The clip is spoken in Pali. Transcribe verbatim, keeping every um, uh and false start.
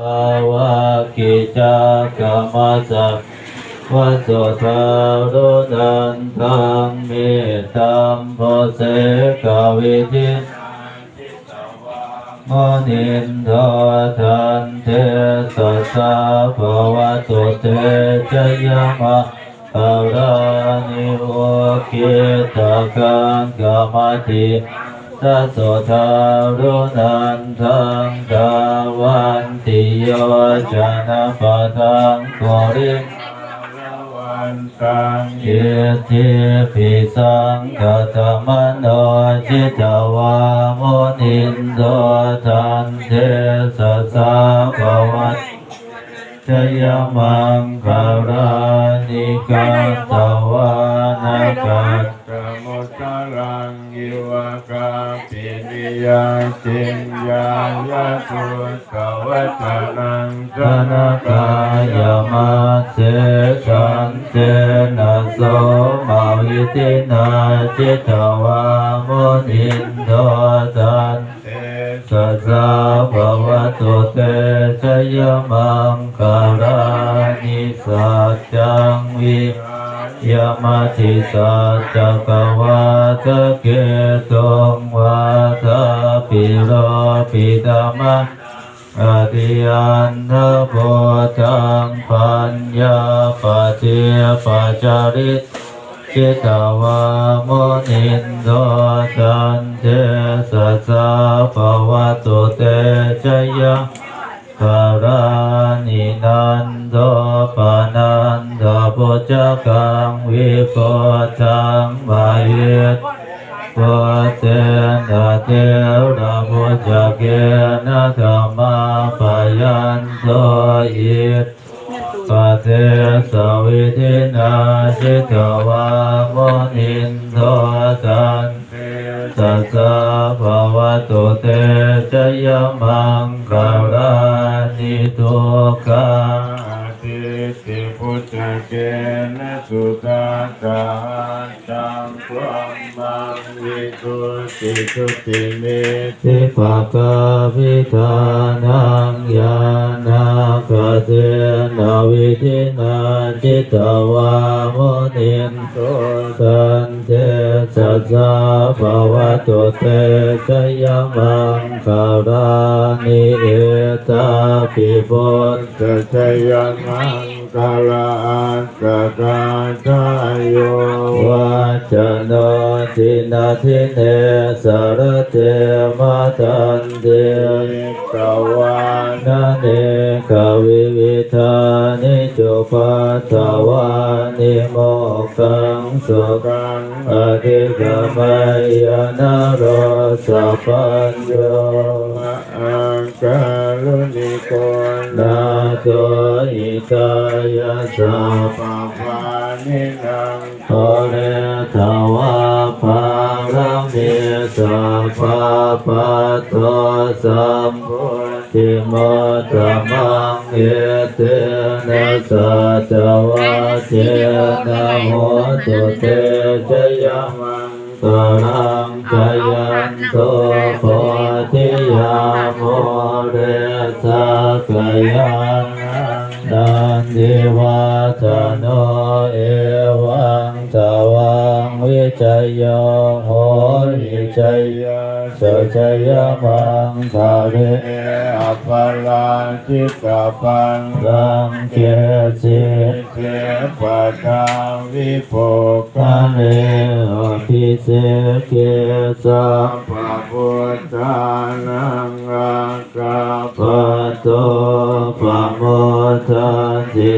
Dāvaggicakkamasanīva sudāruṇantaṃ, mettambusekavidhinā jitavā munindo, tantejasā bhavatu te jayamaṅgalāni. Ukkhittakhaggamatihatthasudāruṇantaṃ, dhāvantiyojanapathaṅgulimālavantaṃ, iddhībhisaṅkhatamano jitavā munindo, tantejasā bhavatu jayamaṅgalāni. Katvāna kaṭṭhamudaraṃ iva gabbhinīyā, ciñcāya duṭṭhavacanaṃ janakāyamajjhe, santena somavidhinā jitavā munindo, tan tejasā bhavatu te jayamaṅgalāni. Saccaṃ vihāya matisaccakavādaketuṃ, vādābhiropitamanaṃ atiandhabhūtaṃ, paññāpadīpajalito jitavā munindo, tantejasā bhavatu te jayamaṅgalāni. Nandopanandabhujagaṃ vibudhaṃ mahiddhiṃ, puttena therabhujagena damāpayanto, iddhū padesavidhinā jitavā munindo, tantejasā bhavatu te jayamaṅgalāni. Duggāhadiṭṭhibhujagena sudaṭṭhahatthaṃ, brahmaṃ visuddhijutimiddhibakābhidhānaṃ, ñāṇāgadena vidhinā jitavā munindo, tantejasā bhavatu te jayamaṅgalāni. Etāpi buddhajayamaṅ galaaṭṭhagāthā, yo vācano dinadine sarate matandī, hitvānanekavividhāni cupaddavāni, mokkhaṃ sukhaṃ adhigameyya naro sapañño. Mahākāruṇiko nātho, hitāya sabbapāṇinaṃ, pūretvā pāramī sabbā, patto sambodhimuttamaṃ, etena saccavajjena, hotu te jayamaṅ galaṃ. Jayanto bodhiyā mūle, sakyānaṃ nandivaḍḍhano, evaṃ tvaṃ vijayo hohi, jayassu jayamaṅgale, aparājitapallaṅke, sī se paṭhavipokkhare, abhiseke sabbabuddhānaṃ, aggappatto pamodati.